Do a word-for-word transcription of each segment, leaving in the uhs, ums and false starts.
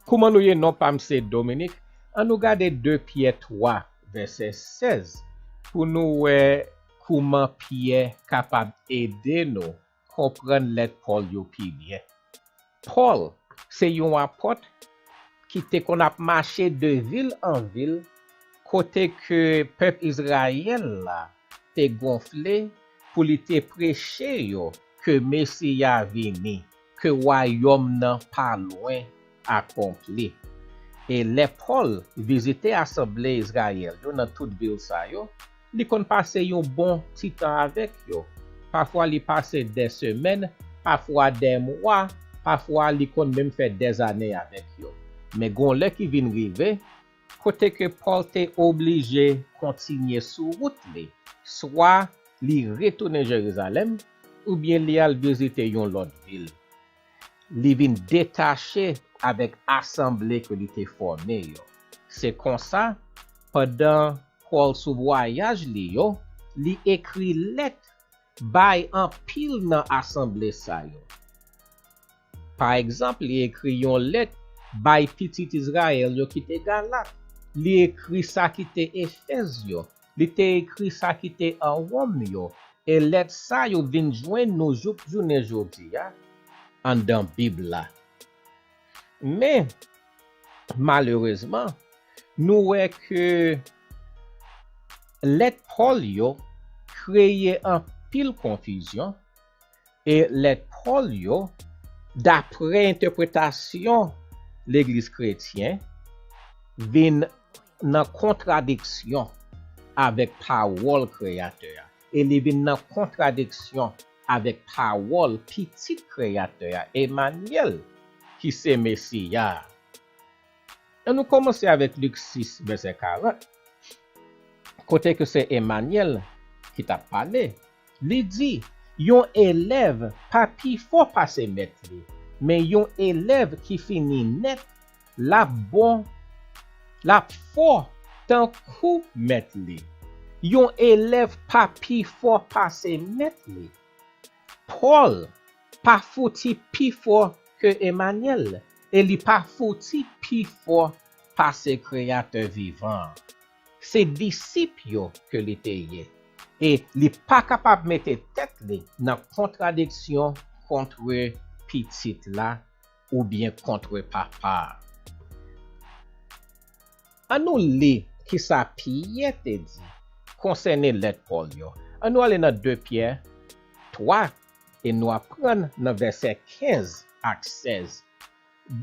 Kouman nou ye? Non pa m se Dominique. Ann nou gade de Pyè twa, vèsè sèz, pou nou wè kouman Pyè kapab ede nou konprann lèt Pòl yo pi byen. Pòl se yon apòt ki te konn ap mache de vil an vil, kote ke pèp Izrayèl la te gonfle pou li te preche yo ke Mesi a vini, ke wayòm nan pa lwen akonpli. E lè Pòl vizite asanble Izrayèl yo nan tout vil sa yo, li konn pase yon bon ti tan avèk yo. Pafwa li pase dè semèn, pafwa dè mwa, pafwa li konn menm fè dè zane avèk yo. Men gon lè ki vin rive, kote ke Pòl te oblije kontinye sou wout li, swa li retounen Jerizalèm, oubyen li al vizite yon lòt vil. Li vin detache avèk asanble ke li te fòme yo. Se konsa, pandan Pòl sou vwayaj li yo, li ekri lèt bay anpil nan asanble sa yo. Pa egzanp, li ekri yon lèt bay pitit Izrayèl yo ki te Galat. Li ekri sa ki te Efèz yo. Li te ekri sa ki te an Wòm yo. E lèt sa yo vin jwenn nou jouk jounen jodi a anndan Bib la. Men, malerezman, nou wè ke lèt Pòl yo kreye anpil konfizyon, e lèt Pòl yo, dapre entèpretasyon legliz kretyen, vin nan kontradiksyon avèk pawòl Kreyatè a, e li vin nan kontradiksyon avèk pawòl Pitit Kreyatè a, Emanyèl, ki se Mesi a. Ann nou kòmanse avèk Lik sis, vèsè karant, kote ke se Emanyèl ki t ap pale. Li di, yon elèv pa pi fò pase mèt li, men yon elèv ki fini nèt, l ap bon, l ap fò tankou mèt li. Yon elèv pa pi fò pase mèt li. Pòl pa fouti pi fò ke Emanyèl, e li pa fouti pi fò pase Kreyatè vivan an. Se disip yo ke li te ye, e li pa kapab mete tèt li nan kontradiksyon kont Pitit la oubyen kont Papa a. Ann nou li kisa Pyè te di konsène lèt Pòl yo. Ann nou ale nan de Pyè twa e nou aprann nan vèsè kenz ak sèz.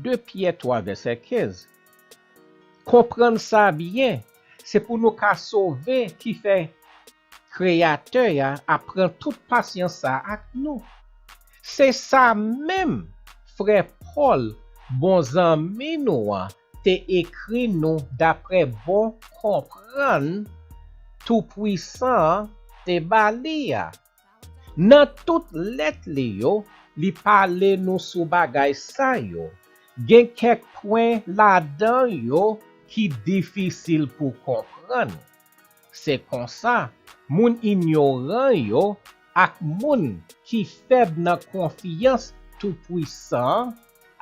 De Pyè twa, vèsè kenz. Konprann sa byen, se pou nou ka sove ki fè Kreyatè a ap pran tout pasyans sa ak nou. Se sa menm frè Pòl, bon zanmi nou an, te ekri nou dapre bon konprann Toupwisan an te ba li a. Nan tout lèt li yo, li pale nou sou bagay sa yo. Gen kèk pwen ladan yo ki difisil pou konprann. Se konsa, moun inyoran yo ak moun ki fèb nan konfyans Toupwisan an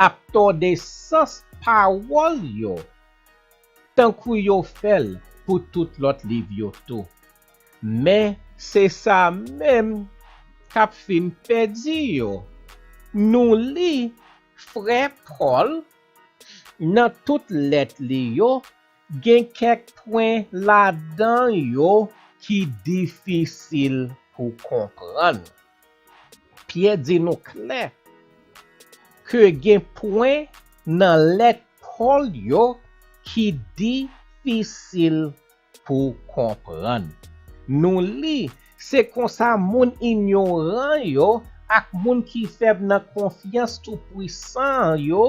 ap tòde sans pawòl yo, tankou yo fè l pou tout lòt liv yo tou. Men se sa menm k ap fin pèdi yo. Nou li frè Pòl nan tout lèt li yo, gen kèk pwen ladan yo ki difisil pou konprann. Pyè di nou klè ke gen pwen nan lèt Pòl yo ki difisil pou konprann. Nou li, se konsa moun inyoran yo ak moun ki fèb nan konfyans Toupwisan an yo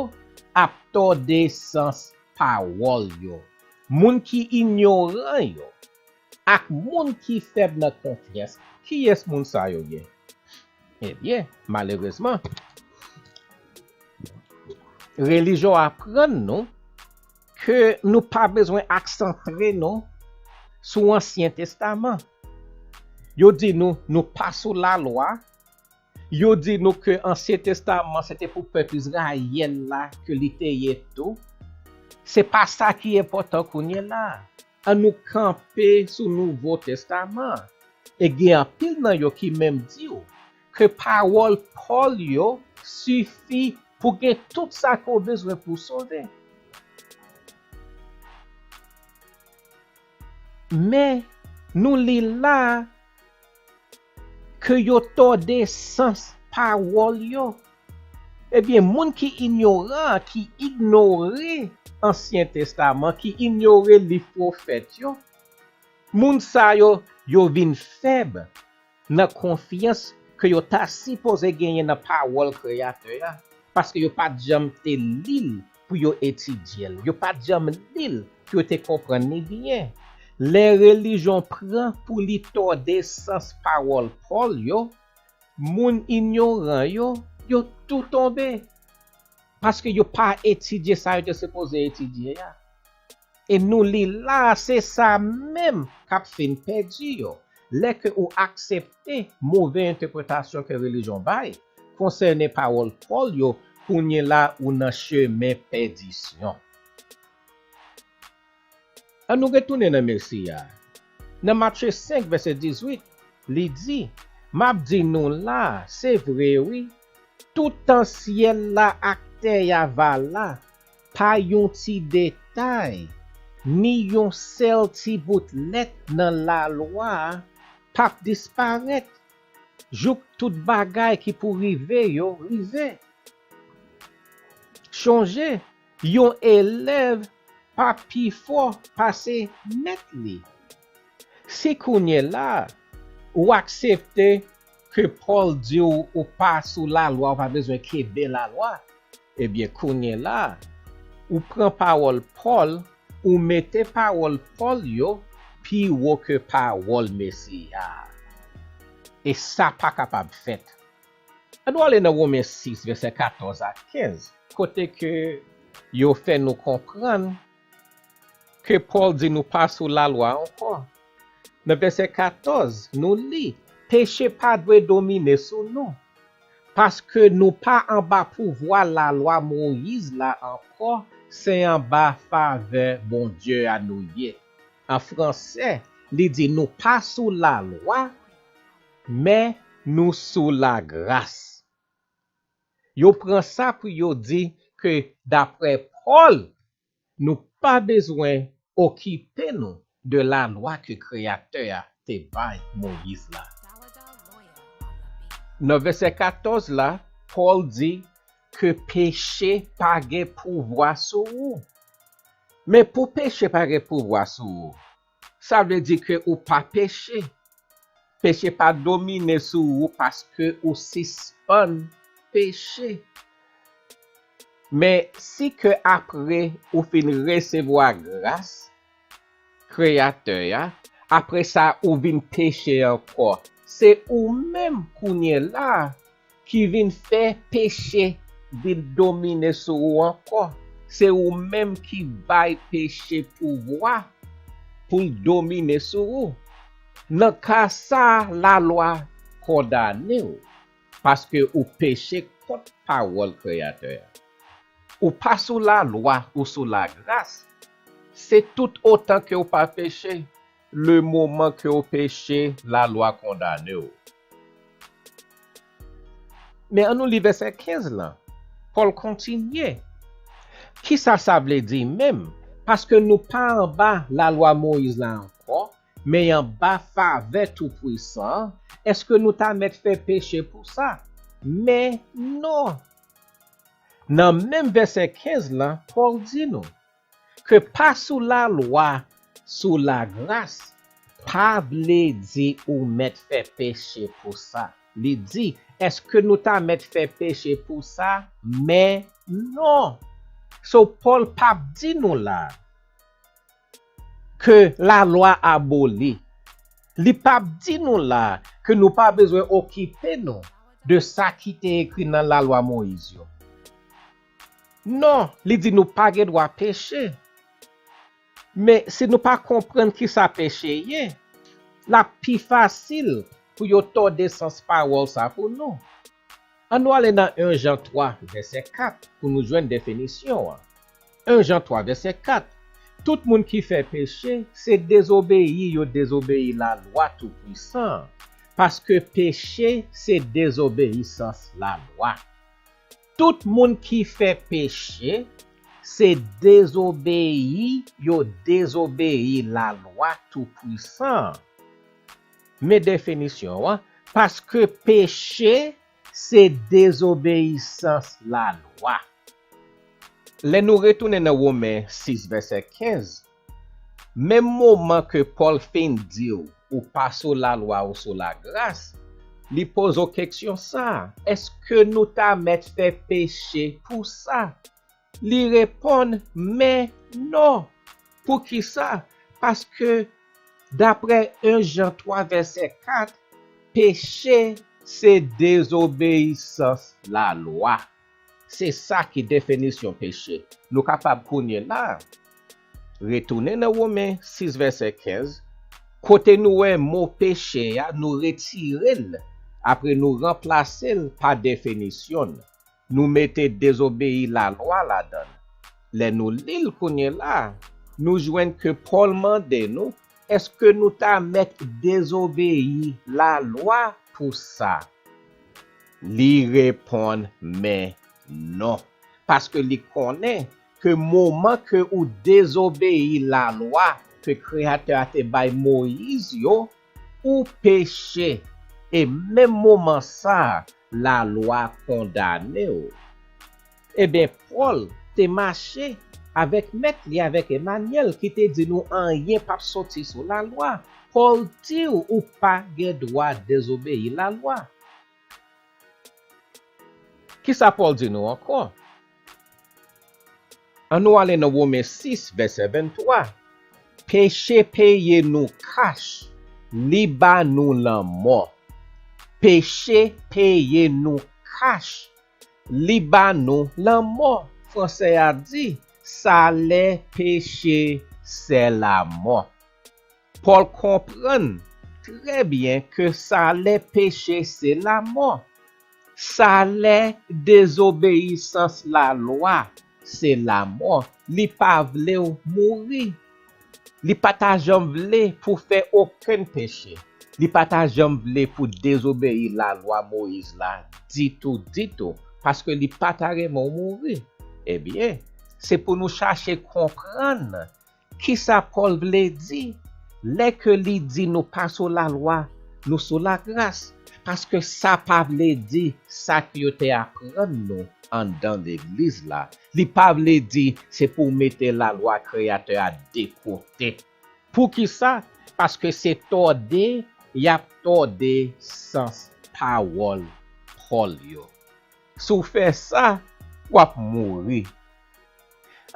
ap tòde sans pawòl yo. Moun ki inyoran yo ak moun ki fèb nan konfyans, kiyès moun sa yo ye? Ebyen, malerezman, relijyon aprann nou ke nou pa bezwen aksantre nou sou Ansyen Testaman. Yo di nou, nou pa sou lalwa. Yo di nou ke Ansyen Testaman se te pou pèp Izrayèl la ke li te ye tou. Se pa sa ki enpòtan kounye la. Ann nou kanpe sou Nouvo Testaman an. E gen anpil nan yo ki menm di w ke pawòl Pòl yo sifi pou gen tout sa ke w bezwen pou w sove. Men, nou li la a ke yo tòde sans pawòl yo. Ebyen, moun ki inyoran an, ki ignore Ansyen Testaman, ki inyore liv pwofèt yo, moun sa yo, yo vin fèb nan konfyans ke yo ta sipoze genyen nan pawòl Kreyatè a, paske yo pa t janm te li l pou yo etidye l, yo pa t janm li l pou yo te konprann li byen. Lè relijyon pran pou li tòde sans pawòl Pòl yo, moun inyoran yo, yo tou tonbe. Paske yo pa etidye sa yo te sipoze etidye a. E nou li la a, se sa menm k ap fin pèdi yo. Lè ke ou aksepte move entèpretasyon ke relijyon bay konsène pawòl Pòl yo, kounye la ou nan chemen pèdisyon. Ann nou retounen nan Mesi a. Nan Matye senk, vèsè dizuit, li di, "M ap di nou la, se vre wi, toutan syèl la ak tè a va la, pa yon ti detay, ni yon sèl ti bout lèt nan lalwa a p ap disparèt, jouk tout bagay ki pou rive yo rive." Chonje, yon elèv pa pi fò pase mèt li. Si kounye la a, ou aksepte ke Pòl di w ou pa sou lalwa, ou pa bezwen kenbe lalwa, ebyen, kounye la a, ou pran pawòl Pòl, ou mete pawòl Pòl yo pi wo ke pawòl Mesi a. E sa pa kapab fèt. Ann nou ale nan Women sis, vèsè katòz a kenz, kote ke yo fè nou konprann ke Pòl di nou pa sou lalwa ankò. Nan vèsè katòz, nou li, "Peche pa dwe domine sou nou, paske nou pa anba pouvwa lalwa Moyiz la ankò, se anba favè Bondye a nou ye." An fransè, li di, "Nou pa sou lalwa, men nou sou lagras." Yo pran sa pou yo di ke, daprè Pòl, nou pa bezwen okipe nou de lalwa ke Kreyatè a te bay Moyiz la. Nan vèsè katòz la, Pòl di ke peche pa gen pouvwa sou ou. Men pou peche pa gen pouvwa sou ou, sa vle di ke ou pa peche. Peche pa domine sou ou paske ou sispann peche. Men si ke apre ou fin resevwa gras Kreyatè a, apre sa ou vin peche ankò, se ou menm kounye la a ki vin fè peche vin domine sou ou ankò. Se ou menm ki bay peche pouvwa pou l domine sou ou. Nan ka sa a, lalwa kondane w, paske ou peche kont pawòl Kreyatè a. Ou pa sou lalwa, ou sou lagras. Se tout otan ke w pa peche, le moman ke w peche, lalwa kondane w. Men ann nou li vèsè kenz lan. Pòl kontinye. Kisa sa vle di menm? Paske nou pa anba lalwa Moyiz la ankò, men anba favè Toupwisan an, èske nou ta mèt fè peche pou sa? Men non! Nan menm vèsè kenz lan, Pòl di nou ke pa sou lalwa, sou lagras, pa vle di ou mèt fè peche pou sa. Li di, èske nou ta mèt fè peche pou sa? Men non! So, Pòl p ap di nou la ke lalwa aboli. Li p ap di nou la ke nou pa bezwen okipe nou de sa ki te ekri nan lalwa Moyiz yo. Non, li di nou pa gen dwa peche. Men si nou pa konprann kisa peche ye, l ap pi fasil pou yo tòde sans pawòl sa pou nou. Ann nou ale nan en Jan twa, vèsè kat, pou nou jwenn definisyon an. En Jan twa vèsè kat. Tout moun ki fè peche, se dezobeyi yo dezobeyi lalwa Toupwisan an, paske peche se dezobeyisans lalwa. Tout moun ki fè peche, se dezobeyi yo dezobeyi lalwa Toupwisan an. Men definisyon an, paske peche se dezobeyisans lalwa. Lè nou retounen nan Women sis vèsè kenz, menm moman ke Pòl fin di w ou pa sou lalwa, ou sou lagras, li poze w keksyon sa a, èske nou ta mèt fè peche pou sa? Li reponn, men non. Poukisa? Paske, daprè en Jan twa vèsè kat, peche se dezobeyisans lalwa. Se sa ki definisyon peche. Nou kapab kounye la a retounen nan Women sis vèsè kenz, kote nou wè mo peche a, nou retire l, apre nou ranplase l pa definisyon l. Nou mete dezobeyi lalwa ladan l. Lè nou li l kounye la a, nou jwenn ke Pòl mande nou, èske nou ta mèt dezobeyi lalwa pou sa? Li reponn, men non. Paske li konnen ke moman ke ou dezobeyi lalwa ke Kreyatè a te bay Moyiz yo, ou peche. E menm moman sa a, lalwa kondane w. Ebyen, Pòl te mache avèk Mèt li, avèk Emanyèl, ki te di nou anyen p ap soti sou lalwa. Pòl di w ou pa gen dwa dezobeyi lalwa. Kisa Pòl di nou ankò? Ann nou ale nan Women sis, vèsè venntwa. Peche peye nou kach, li ba nou lanmò. Peche peye nou kach, li ba nou lanmò. Fransè a di, salè peche se lamò. Pòl konprann trè byen ke salè peche se lamò. Salè dezobeyisans lalwa se lamò. Li pa vle w mouri. Li pa ta janm vle pou w fè okenn peche. Li pa ta janm vle pou w dezobeyi lalwa Moyiz la ditou, ditou, paske li pa ta renmen w mouri. Ebyen, se pou nou chache konprann kisa Pòl vle di lè ke li di nou pa sou lalwa, nou sou lagras? Paske sa pa vle di sa ke yo te aprann nou anndan legliz la. Li pa vle di se pou w mete lalwa Kreyatè a de kote. Poukisa? Paske se tòde y ap tòde sans pawòl Pòl yo. Si w fè sa, w ap mouri.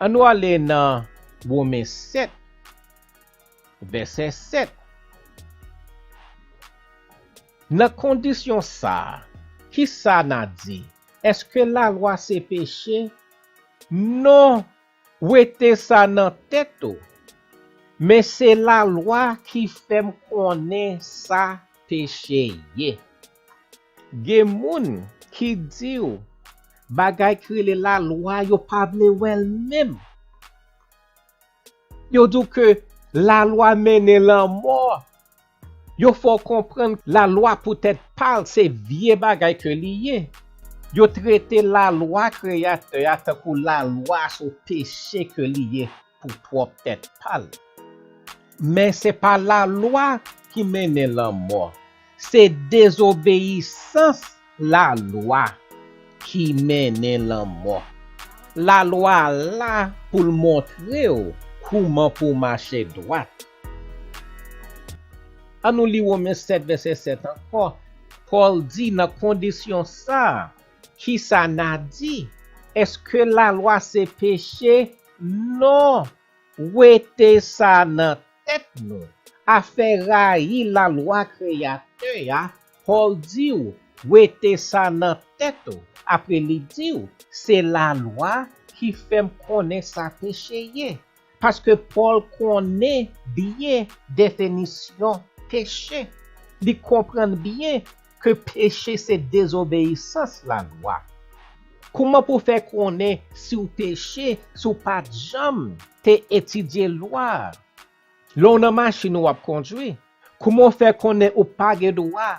Ann nou ale nan Women sèt, vèsè sèt. Nan kondisyon sa a, kisa n a di? Èske lalwa se peche? Non! Wete sa nan tèt ou. Men se lalwa ki fè m konnen sa peche ye. Gen moun ki di w bagay ki rele lalwa, yo pa vle wè l menm. Yo di w ke lalwa mennen lanmò. Yo fè w konprann lalwa pou tèt pa l se vye bagay ke li ye. Yo trete lalwa Kreyatè a tankou lalwa sou peche ke li ye pou pwòp tèt pa l. Men se pa lalwa ki mennen lanmò. Se dezobeyisans lalwa ki mennen lanmò. Lalwa la pou l montre w kouman pou w mache dwat. Ann nou li Women sèt, vèsè sèt ankò. Pòl di, nan kondisyon sa a, kisa n a di? Èske lalwa se peche? Non! Wete sa nan tèt nou. Afè rayi lalwa Kreyatè a, Pòl di w, wete sa nan tèt ou. Apre li di w, se lalwa ki fè m konnen sa peche ye. Paske Pòl konnen byen definisyon peche. Li konprann byen ke peche se dezobeyisans lalwa. Kouman pou w fè konnen si w peche, si w pa t janm te etidye lwa a? Lè w nan machin ou ap kondwi, kouman w fè konnen ou pa gen dwa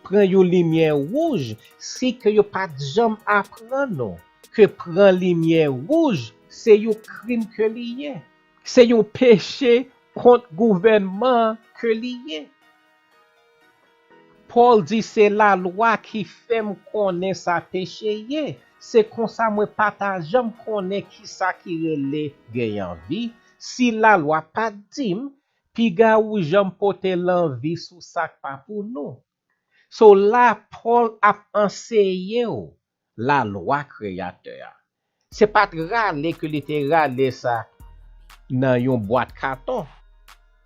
pran yon limyè wouj si ke yo pa t janm aprann ou ke pran limyè wouj se yon krim ke li ye? Se yon peche kont gouvènman an ke li ye. Pòl di se lalwa ki fè m konnen sa peche ye. Se konsa mwen pa ta janm konnen kisa ki rele gen anvi si lalwa pa t di m piga ou janm pote lanvi sou sa k pa pou nou. So la Pòl ap anseye w lalwa Kreyatè a. Se pa t rale ke li te rale sa nan yon bwat katon.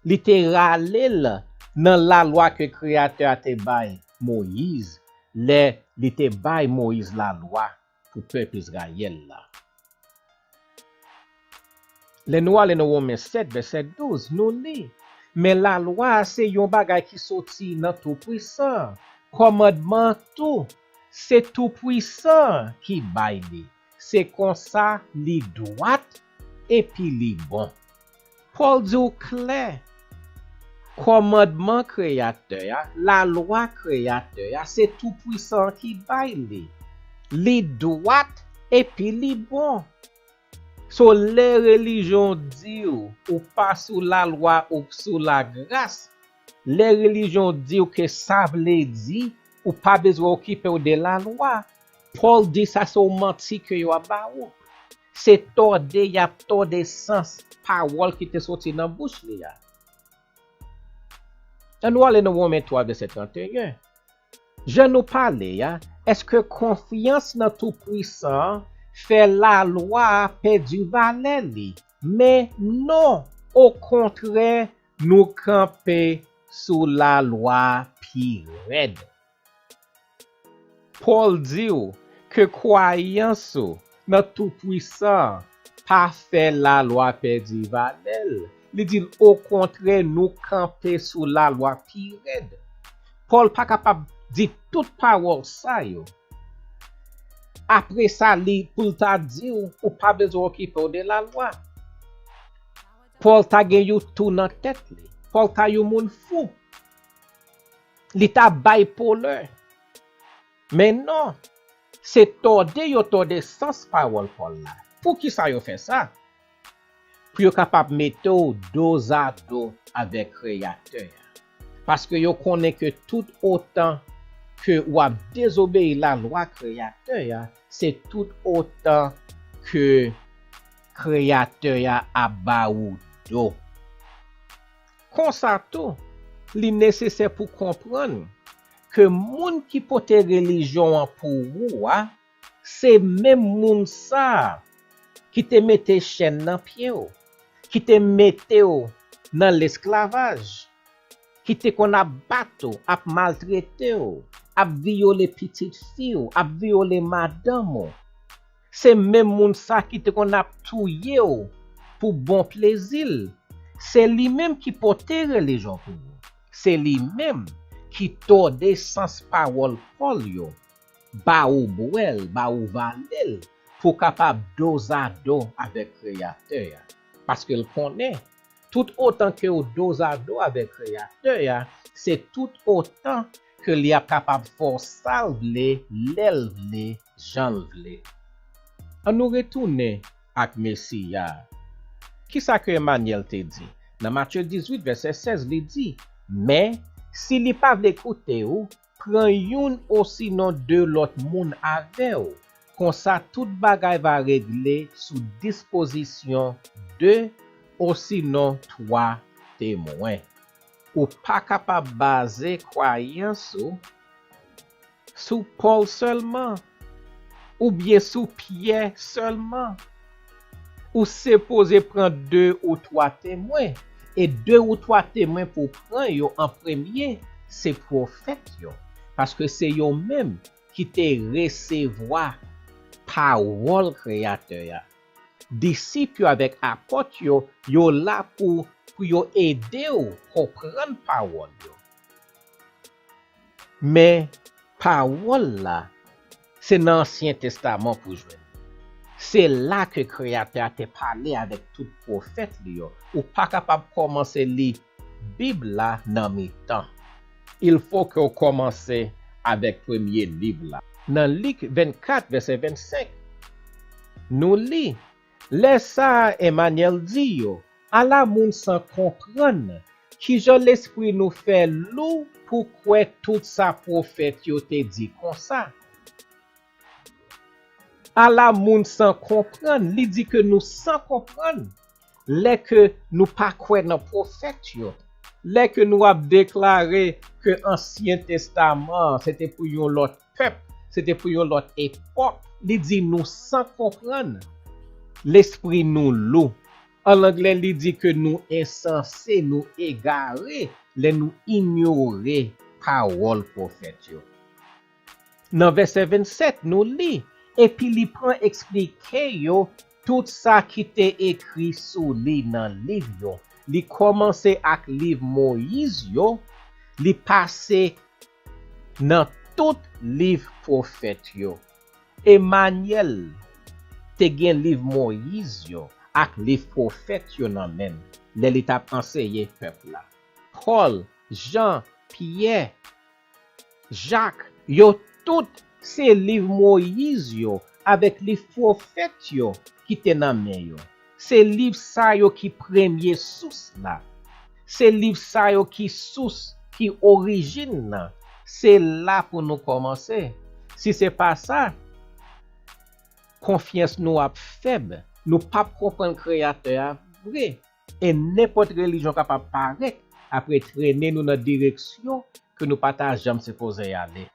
Li te rale l nan lalwa ke Kreyatè a te bay Moyiz lè li te bay Moyiz lalwa pou pèp Izrayèl la. Lè nou ale nan Women sèt, vèsè douz, nou li, men lalwa a se yon bagay ki soti nan Toupwisan an. Kòmandman an tou, se Toupwisan an ki bay li. Se konsa li dwat epi li bon. Pòl di w klè, kòmandman Kreyatè a, lalwa Kreyatè a, se Toupwisan an ki bay li. Li dwat epi li bon. So, lè relijyon w di w ou pa sou lalwa, ou sou lagras, lè relijyon w di w ke sa vle di ou pa bezwen okipe w de lalwa, Pòl di sa se yon manti ke yo ap ba ou. Se tòde y ap tòde sans pawòl ki te soti nan bouch li a. Ann nou ale nan Women twa, vèsè trannteyen. Jan nou pale a, èske konfyans nan Toupwisan an fè lalwa a pèdi valè li? Men non, okontrè, nou kanpe sou lalwa a pi rèd. Pòl di w ke kwayans ou nan Toupwisan an pa fè lalwa pèdi valè l. Li di l, okontrè, nou kanpe sou lalwa pi rèd. Pòl pa kapab di tout pawòl sa yo. Apre sa, li, pou l ta di w, ou pa bezwen okipe w de lalwa. Pòl ta gen yon tou nan tèt li. Pòl ta yon moun fou. Li ta baypolè. Men non, se tòde yo tòde sans pawòl Pòl la. Poukisa yo fè sa? Pou yo kapab mete w dozado avèk Kreyatè a. Paske yo konnen ke tout otan ke w ap dezobeyi lalwa Kreyatè a, se tout otan ke Kreyatè a ap ba ou do. Konsa tou, li nesesè pou konprann ke moun ki pote relijyon an pou ou a, se menm moun sa a ki te mete chèn nan pye w, ki te mete w nan lesklavaj, ki te konn ap bat ou, ap maltrete w, ap vyole pitit fi w, ap vyole madanm ou. Se menm moun sa ki te konn ap touye w pou bon plezi l. Se li menm ki pote relijyon pou ou. Se li menm ki tòde sans pawòl Pòl yo, ba ou bwè l, ba ou vale l, pou w kapab dozado avèk Kreyatè a. Paske l konnen, tout otan ke w dozado avèk Kreyatè a, se tout otan ke li ap kapab fè w sa l vle, lè l vle, jan l vle. Ann nou retounen ak Mesi a. Kisa ke Emanyèl te di? Nan Matye dizuit, vèsè sèz, li di, men, si li pa vle koute w, pran youn osinon de lòt moun avè w. Konsa, tout bagay va regle sou dispozisyon de osinon twa temwen. Ou pa kapab baze kwayans ou sou Pòl sèlman, oubyen sou Pyè sèlman. Ou sipoze pran de ou twa temwen, e de ou twa temwen pou w pran yo an premye, se pwofèt yo, paske se yo menm ki te resevwa pawòl Kreyatè a. Disip yo avèk apot yo, yo la pou, pou yo ede w konprann pawòl yo. Men pawòl la, Se nan Ansyen Testaman pou jwenn li. Se la ke Kreyatè a te pale avèk tout pwofèt li yo. Ou pa kapab kòmanse li Bib la nan mitan. Il fo ke w kòmanse avèk premye liv la. Nan Lik vennkat, vèsè vennsenk, nou li, lè sa a, Emanyèl di yo, ala moun san konprann, kijan lespri nou fè lou pou kwè tout sa pwofèt yo te di konsa? Ala moun san konprann, li di ke nou san konprann lè ke nou pa kwè nan pwofèt yo, lè ke nou ap deklare ke Ansyen Testaman se te pou yon lòt pèp, se te pou yon lòt epòk, li di nou san konprann, lespri nou lou. An anglè, li di ke nou ensanse, nou egare lè nou inyore pawòl pwofèt yo. Nan vèsè vennsenk, nou li, epi li pran eksplike yo tout sa ki te ekri sou li nan liv yo. Li kòmanse ak liv Moyiz yo, li pase nan tout liv pwofèt yo. Emanyèl te gen liv Moyiz yo ak liv pwofèt yo nan men l lè li t ap anseye pèp la. Pòl, Jan, Pyè, Jak, yo tout se liv Moyiz yo avèk liv pwofèt yo ki te nan men yo. Se liv sa yo ki premye sous la. Se liv sa yo ki sous, ki orijin nan. Se la pou nou kòmanse. Si se pa sa, konfyans nou ap fèb. Nou p ap konprann Kreyatè a vre. E nenpòt relijyon kapab parèt apre trennen nou nan direksyon ke nou pa ta janm sipoze ale.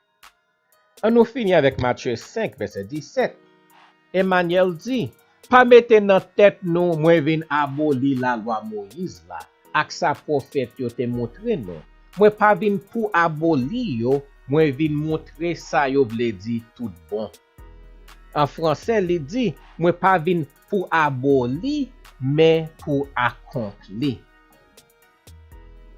An nou fini avèk Matye senk, vèsè disèt. Emanyèl di, pa mete nan tèt nou mwen vin aboli lalwa Moyiz la ak sa pwofèt yo te montre nou. Mwen pa vin pou aboli yo, mwen vin montre sa yo vle di tout bon. An franse, li di, mwen pa vin pou aboli, men pou akonpli.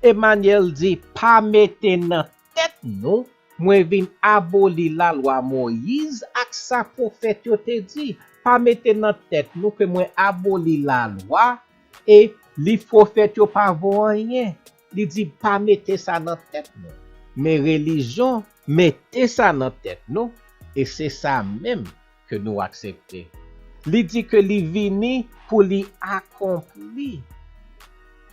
Emanyèl di, pa mete nan tèt nou, mwen vin aboli lalwa Moyiz ak sa pwofèt yo te di. Pa mete nan tèt nou ke mwen aboli lalwa e liv pwofèt yo pa vo anyen. Li di, pa mete sa nan tèt nou. Men relijyon mete sa nan tèt nou, e se sa menm ke nou aksepte. Li di ke li vini pou li akonpli.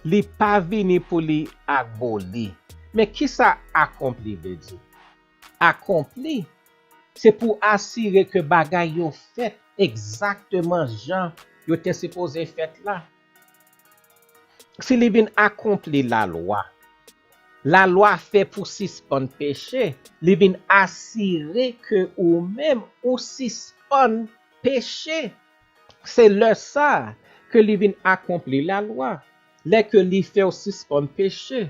Li pa vini pou li aboli. Men kisa akonpli vle di? Akonpli, se pou asire ke bagay yo fèt egzakteman jan yo te sipoze fèt la. Si li vin akonpli lalwa, lalwa fè pou sispann peche, li vin asire ke ou menm ou sispann peche. Se lè sa a ke li vin akonpli lalwa, lè ke li fè w sispann peche.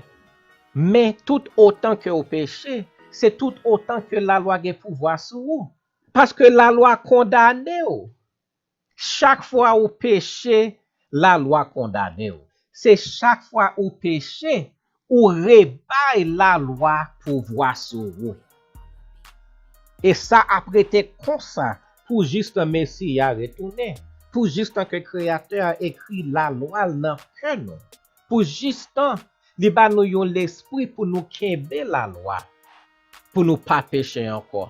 Men tout otan ke w peche, se tout otan ke lalwa gen pouvwa sou ou. Paske lalwa kondane w. Chak fwa ou peche, lalwa kondane w. Se chak fwa ou peche, ou rebay lalwa pouvwa sou ou. E sa ap rete konsa pou jistan Mesi a retounen, pou jistan ke Kreyatè a ekri lalwa l nan kè nou, pou jistan li ba nou yon lespri pou nou kenbe lalwa, pou nou pa peche ankò.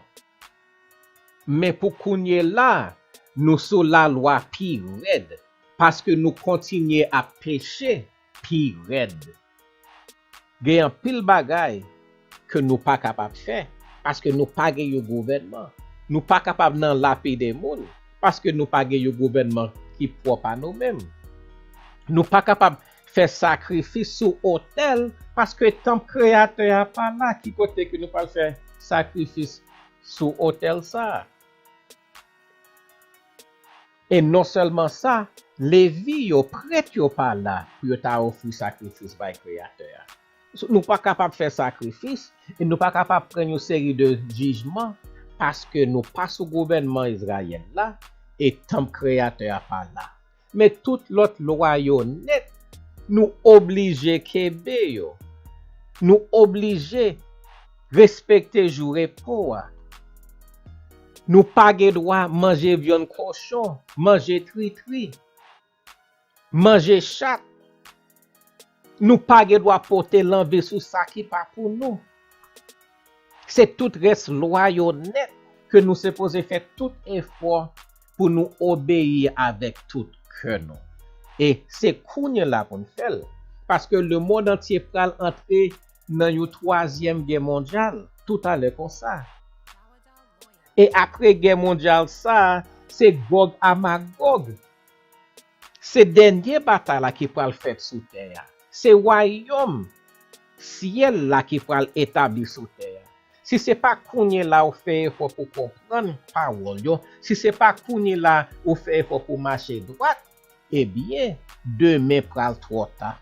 Men pou kounye la, nou sou lalwa pi rèd, paske nou kontinye ap peche pi rèd. Gen anpil bagay ke nou pa kapab fè, paske nou pa gen yon gouvènman. Nou pa kapab nan lapide moun, paske nou pa gen yon gouvènman ki pwòp a nou menm. Nou pa kapab fè sakrifis sou otèl, paske tanp Kreyatè a pa la. Ki kote ke nou pral fè sakrifis sou otèl sa a? E non sèlman sa, Levi yo, prèt yo pa la pou yo ta ofri sakrifis bay Kreyatè a. Nou pa kapab fè sakrifis e nou pa kapab pran yon seri de jijman paske nou pa sou gouvènman Izrayèl la e tanp Kreyatè a pa la. Men tout lòt lwa yo nèt, nou oblije kenbe yo. Nou oblije respekte jou repo a. Nou pa gen dwa manje vyann kochon, manje tritri, manje chat. Nou pa gen dwa pote lanve sou sa ki pa pou nou. Se tout rès lwa yo nèt ke nou sipoze fè tout efò pou nou obeyi avèk tout kè nou. E se kounye la pou n fè l. Paske lemonn antye pral antre nan yon twazyèm gè mondyal toutalè konsa. E apre gè mondyal sa, se Gòg a Magòg. Se dènye batay la ki pral fèt sou tè a. Se wayòm syèl la ki pral etabli sou tè a. Si se pa kounye la ou fè efò pou konprann pawòl yo, si se pa kounye la ou fè efò pou mache dwat, ebyen, demen pral twò ta.